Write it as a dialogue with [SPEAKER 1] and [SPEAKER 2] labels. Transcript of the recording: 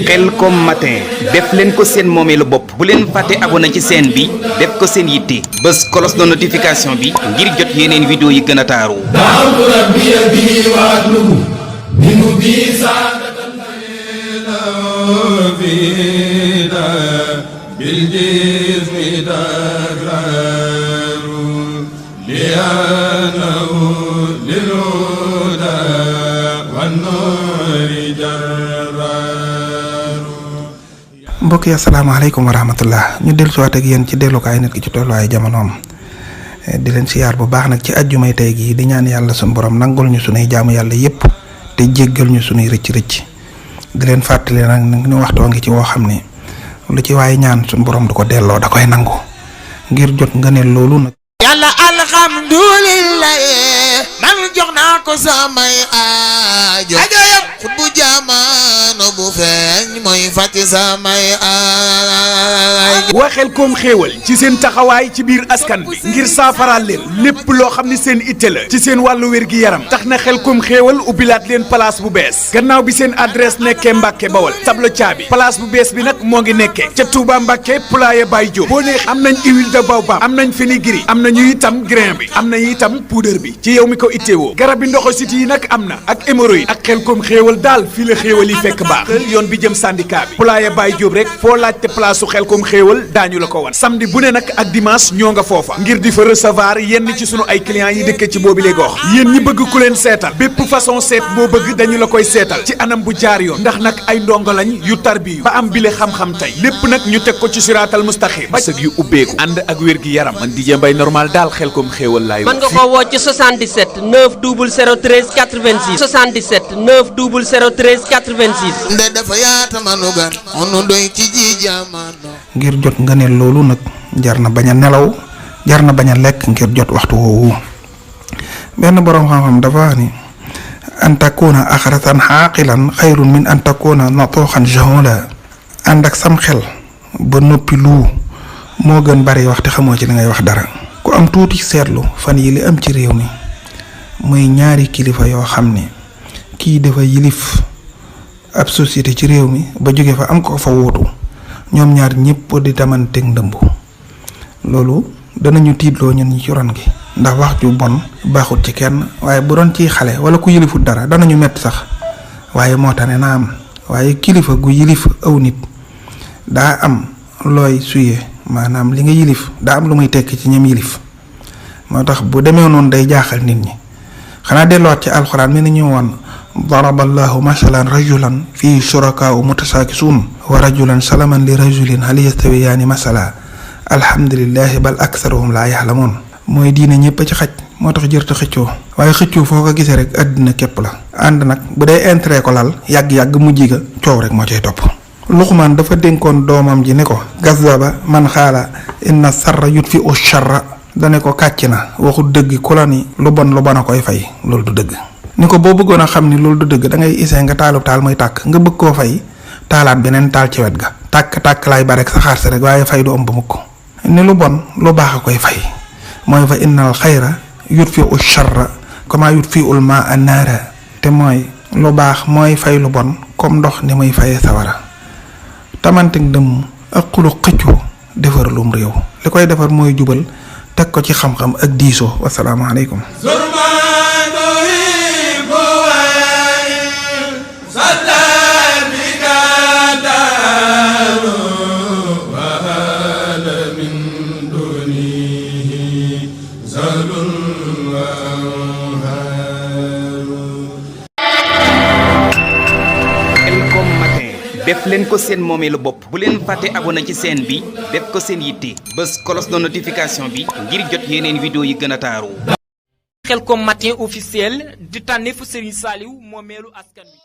[SPEAKER 1] Khelcom matin def leen ko seen moomeelu bopp bu leen fàtte abonné ci chaîne bi def ko seen yitte bës cloche de notification bi ngir jot yeneen vidéo yi gën a taaru.
[SPEAKER 2] mbokk yi asalaamaaleykum wa rahmatullah ñu dellusiwaat ak yéen ci dellukaay nit ki ci tolluwaayu jamonoom di leen siyaar bu baax nag ci àjjumay tey gii di ñaan yàlla suñu borom nangul ñu sunuy jaamu yàlla yépp te jéggal ñu sunuy rëcc-rëcc di leen fàttali nag ñu waxtoo ngi ci woo xam ni lu ci waaye ñaan suñu borom du ko delloo da koy nangu ngir jot nga ne loolu nag.
[SPEAKER 3] yàlla alhamdulillah man jox naa ko samay aajo yëpp bu jamono bu feeñ mooy fàtti samay aajo.
[SPEAKER 4] waa Khelcom xéewal ci seen taxawaay ci biir askan bi ngir saafaraal leen lépp loo xam ni seen itte la ci seen wàllu wér-gi-yaram tax na Khelcom xéewal ubbilaat leen place bu bees gannaaw bi seen adresse nekkee Mbàkke Bawol tableau caabi place bu bees bi nag moo ngi nekkee ca Touba Mbàkke Poulaye Baye Diop boo nee am nañ huile de baobab am nañ fenugrec am nañu itam grain bi am nañu itam poudre bi ci yow mi ko ittewoo garab bi ndoxo siti yi nag am na ak hémorroïde ak Khelcom xéewal daal fii la xéewal yi fekk baax yoon bi jëm syndicat bi Poulaye Baye Diop rek foo laajte place su Khelcom xéewal daañu la ko wan samedi bu ne nag ak dimanche ñoo nga foofa ngir di fa recevoir yenn ci sunu ay clients yi dëkk ci boobu lay gox yéen ñi bëgg ku leen seetal bépp façon seet boo bëgg dañu la koy seetal ci anam bu jaar yoon ndax nag ay ndongo lañ yu tarbiyu ba am bile xam-xam tey lépp nag ñu teg ko ci siraatal mustaqim ba sëg yu ubbeeku ànd ak wér gi yaram man DJ Mbaye normal daal Khelcom xéewal laay
[SPEAKER 5] mën nga ko woo ci 77 90013 86 77 90013 86
[SPEAKER 3] nde dafa yaata manu gan onu doy ci ji jamono
[SPEAKER 2] ngir jot nga ne loolu nag jar na bañ a nelaw jar na bañ a lekk ngir jot waxtu woowu benn boroom xam-xam dafa wax ni an takuna axrasan xaaqilan xayrun min an takuna natooxan jahula ànd ak sam xel ba noppi lu moo gën bari wax te xamoo ci li ngay wax dara ku am tuuti seetlu fan yi li am ci réew mi muy ñaari kilifa yoo xam ne kii dafa yilif ab société ci réew mi ba jóge fa am ko fa wóotu ñoom ñaar ñëpp di tamanteeg ndëmb loolu danañu tiitloo ñun ñi ci ron gi ndax wax ju bon baaxut ci kenn waaye bu doon ciy xale wala ku yilifut dara danañu metti sax waaye moo tax ne naa am waaye kilifa gu yilif aw nit daa am looy suye maanaam li nga yilif daa am lu muy tekki ci ñam yilif moo tax bu demee noonu day jaaxal nit ñi xanaa delluwaat ci alxuraan mi ni ñu woon daraballahu masalan rajulan fii shurakaa'u mutasaakisuun wa rajulan salaman li rajulin hal yastawiyaani masala alhamdulillahi bal aksaruhum laa yaxlamuun mooy diine ñëpp a ci xaj moo tax jërta xëccoo waaye xëccoo foo ko gisee rek àddina képp la ànd nag bu dee intérêt ko lal yàgg-yàgg mujj ga coow rek moo cay topp Luqmaan dafa dénkoon doomam ji ne ko gazaba man xaala inna sarra yutfi u sharra dane ko kàcc na waxu dëgg ku la ni lu bon a koy fay loolu du dëgg ni ko boo bëggoon a xam ni loolu du dëgg da ngay isee nga taalub taal muy tàkk nga bëgg koo fay taalaat beneen taal ci wet ga tàkk laay ba rek saxaar si rek waaye fay du am ba mukk ni lu bon lu baax a koy fay mooy fa innal xayra yutfi u sharra kama yutfi ul ma a naara te mooy lu baax mooy fay lu bon comme ndox ni muy fayee sawara tamanteg dëmm ak xulu xëccu defar lum réew li koy defar mooy jubal teg ko ci xam-xam ak diisoo wasalaamaaleykum
[SPEAKER 1] def leen ko seen moomeelu bopp bu leen fàtte abonné ci chaîne bi def ko seen yitte bës cloche de notification bi ngir jot yeneen vidéo yi gën a taaru.
[SPEAKER 5] Khelcom matin officiel di tànneefu Serigne Saliou moomeelu askan wi